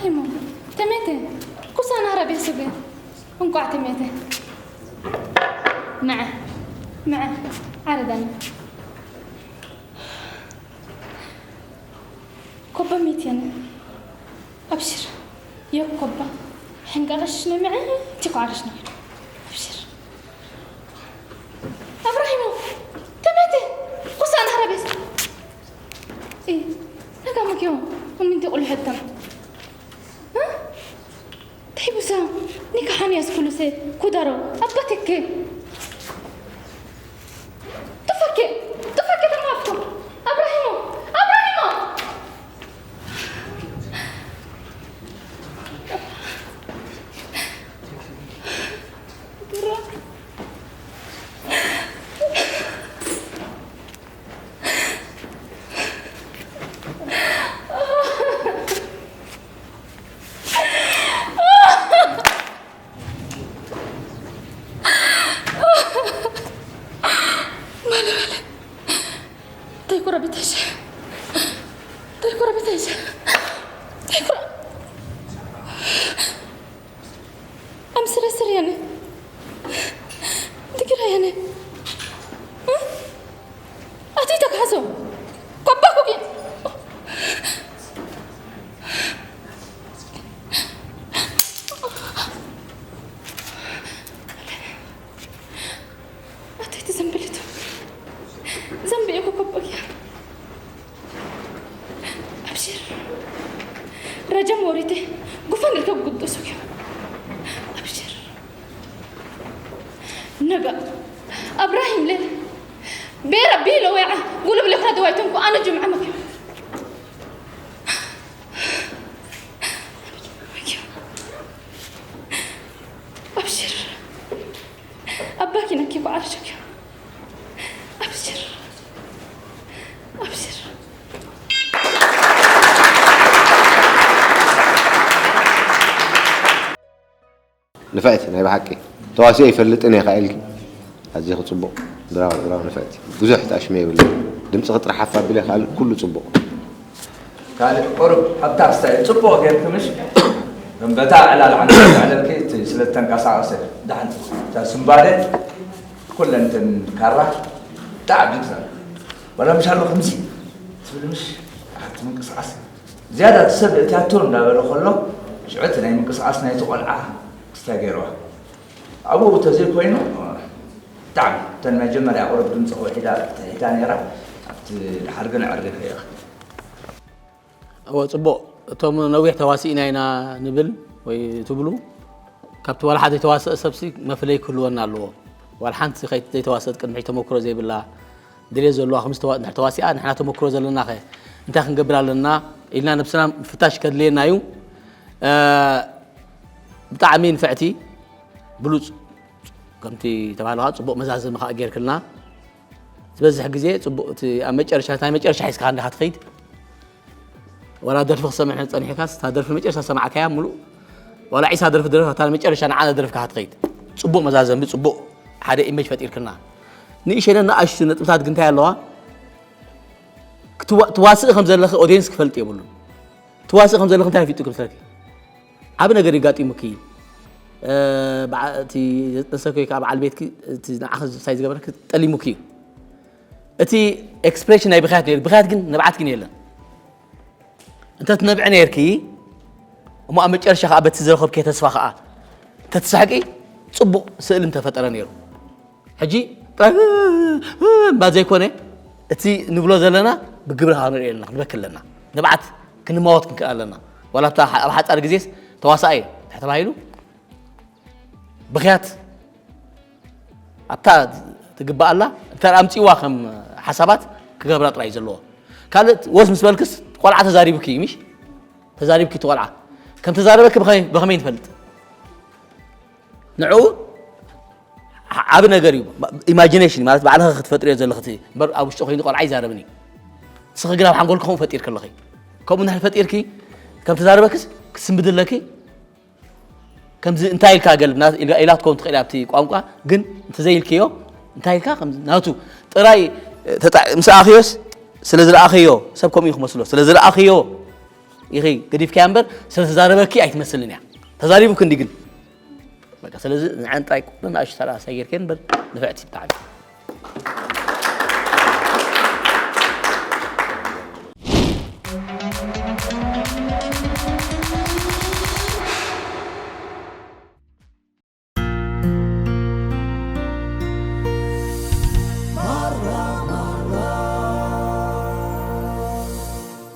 እሞ ተሜተ፣ ኩሳ ናህራ ቤተሰብ እንቋዕ ተሜተ። መዐ፣ መዐ፣ ዓረዳና። ኮባ ሜትየን። ኣብሽር፣ የኮባ። ሕንቃቐሽ ነምዐ፣ ቲኳዕረሽ ነው። ኣብሽር። እብራሂሞ፣ ተሜቴ፣ ቁሳን ሀረቤት። ኢ፣ ነጋ መኪዮ፣ ምንቲ ቁልሕተም። እ? ተይቡሳ፣ ኒካ ሓንያስ ኩሉሴ፣ ኩዳሮ፣ ኣባቴኬ። ጥፈኬ፣ ጥፈኬ ተማፍቶ። እብራሂሞ፣ እብራሂሞ። እንታይ ኩረ ቤተይሰ? እንታይ ኩረ ቤተይሰ? እንታይ ኩረ? ኣምስረ ስርየነ። ትግራየነ። ኣቲ ተካዞ። ኮባ ኩኪ። ኣቲ ተዘንብልቱ። ዘንብኤ ኮኮብ እያ። ኣብሽር። ረጀም ወሪቴ ጉፈን ርከብ ጉዱሱ እዩ። ኣብሽር። ነጋ። እብራሂም ለ። ቤረ ቢሎ ወያ ጉልብ ለካ ደዋይተንኩ ኣነ ጅምዓ መኪ። ኣብሽር። ኣባኪ ነኪ ኳዓርሽክ። ኣብሽር። ኣብሽር። ንፍዕቲ ናይ ብሓቂ ተዋሲኦ ይፈልጥን እየ ኢልኪ ኣዚኺ ጽቡቕ። ብራቮ ብራቮ ንፍዕቲ። ብዙሕ ትኣሽመ የብለይ። ድምጽኺ ጥራሕ ሓፍ ኣቢለ ካልእ ኩሉ ጽቡቕ። ካልእ ቁሩብ ኣብታ ክስታይ ጽቡቕ ጌርኪ ምሽ እምበታ ዕላል ዓንዲ ዕለልኪ እቲ ስለ ተንቀሳቐሰ ዳሕን እታ ስምባደ ኩለን እተን ካራ ብጣዕሚ ይብዛ ወላ ምሽ ኣሎ ከምዚ ትብል ምሽ ኣቲ ምንቅስቃስ ዝያዳ እቲ ሰብ እትያቶ እንዳበለ ከሎ ሽዑ እቲ ናይ ምንቅስቃስ ናይቲ ቆልዓ ክስታይ ገይርዋ ኣብኡ ተዘይኮይኑ ብጣዕሚ እተን መጀመርያ ቁሩብ ድምፂ ከውሒዳ ትሕታ ነይራ ኣብቲ ድሓር ግን ኣዕሪፈ ኢኻ እወ ጽቡቕ እቶም ነዊሕ ተዋሲእና ኢና ንብል ወይ ትብሉ ካብቲ ዋላ ሓደ ዘይተዋሰአ ሰብሲ መፍለይ ክህልወና ኣለዎ ዋላ ሓንቲ ዘይተዋሰአት ቅድሚ ሕጂ ተመክሮ ዘይብላ ድሌት ዘለዋ ከምዚ እንድሕር ተዋሲኣ ንሕና ተመክሮ ዘለናኸ እንታይ ክንገብር ኣለና ኢልና ነብስና ምፍታሽ ከድልየና እዩ ብጣዕሚ ንፍዕቲ ብሉፅ ከምቲ ተባህለ ከዓ ፅቡቅ መዛዘሚ ከዓ ጌርክልና ዝበዝሕ ግዜ ፅቡቅ እቲ ኣብ መጨረሻ ናይ መጨረሻ ሒዝካ እንዳ ክትኸይድ ዋላ ደርፊ ክሰምዕ ፀኒሕካስ እታ ደርፊ መጨረሻ ሰማዕካያ ሙሉእ ዋላ ዒሳ ደርፊ ደርፍ እታ መጨረሻ ንዓና ደርፍካ ክትኸይድ ፅቡቅ መዛዘሚ ፅቡቅ ሓደ ኢሜጅ ፈጢርክልና ንእሸነ ንኣሽቱ ነጥብታት ግንታይ ኣለዋ ትዋስእ ከም ዘለኺ ኦዲየንስ ክፈልጥ የብሉን ትዋስእ ከም ዘለኺ እንታይ ኣፊጡ ክምስለኪ ዓቢ ነገር የጋጢሙኪ እዩ እቲ ዘጥነሰኪ ወይ ከዓ በዓል ቤትኪ እቲ ንዓኺ ሳይ ዝገበረኪ ጠሊሙኪ እዩ እቲ ኤክስፕሬሽን ናይ ብኽያት ነይሩ ብኽያት ግን ንብዓት ግን የለን እንተ ትነብዒ ነይርኪ እሞ ኣብ መጨረሻ ከዓ በቲ ዝረኸብኪ ተስፋ ከዓ እንተ ትስሕቂ ፅቡቕ ስእሊ ምተፈጠረ ነይሩ ሕጂ ጥራይ እምባ ዘይኮነ እቲ ንብሎ ዘለና ብግብሪ ከዓ ንሪኦ ኣለና ክንበኪ ኣለና ንብዓት ክንማወት ክንክእል ኣለና ዋላ ኣብታ ኣብ ሓፃር ግዜስ ተዋሳኣይ እንታይ ተባሂሉ ብኽያት ኣብታ ትግባኣላ እንተ ኣምፅዋ ከም ሓሳባት ክገብራ ጥራይ ዘለዎ ካልእ ወስ ምስ በልክስ ቆልዓ ተዛሪቡኪ እዩ ምሽ ተዛሪብኪ እቲ ቆልዓ ከም ተዛረበኪ ብኸመይ ንፈልጥ ንዕኡ ዓቢ ነገር እዩ ኢማጂኔሽን ማለት ባዕልኻ ክትፈጥርዮ ዘለኽቲ እምበር ኣብ ውሽጢ ኮይኑ ቆልዓ ይዛረብን እዩ ንስኺ ግን ኣብ ሓንጎልኪ ከምኡ ፈጢርኪ ኣለኺ ከምኡ እንድሕር ፈጢርኪ ከም ተዛረበክስ ክትስምብዲ ኣለኪ ከምዚ እንታይ ኢልካ ገል ኢላ ትከውን ትኽእል ኣብቲ ቋንቋ ግን እንተዘይልክዮ እንታይ ኢልካ ናቱ ጥራይ ምስ ኣኽዮስ ስለ ዝረኣኽዮ ሰብ ከምኡ ክመስሎ ስለ ዝረኣኽዮ ኢኺ ገዲፍካያ እምበር ስለተዛረበኪ ኣይትመስልን እያ። ተዛሪቡኪ እንዲ ግን በቃ ስለዚ ንዓን ጥራይ ቁጥሪ ንኣሽቱ ሰላሳ ጌርክን እምበር ንፍዕቲ ብጣዕሚ።